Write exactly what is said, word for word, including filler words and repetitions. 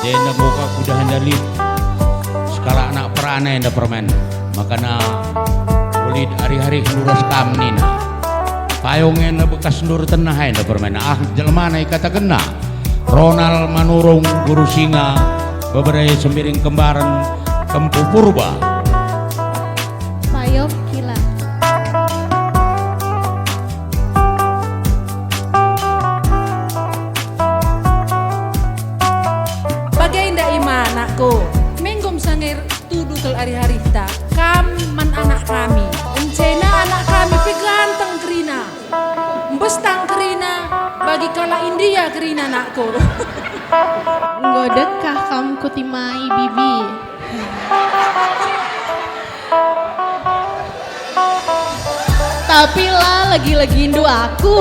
Enda muka kudah enda lit sekalak anak perana enda permen. Makana ulit ari-ari ndu ras kam nina. Payung enda bekas ndur tenah enda permen. Ah, jelmana ikatakenna. Ronald Manurung, Guru Singa, Bebere Sembiring Kembaren, Kempu Purba. Payung kila. Bagenda ima, anakku. Menggom sangir tudu kal ari-arihta. Kam man anak kami. Encena anak kami pe ganteng kerina. Mbestang kerina, bagi kalak India kerina, anakku. Enggo dekah kam kutimai, Bibi. Tapi la legi-legindu aku.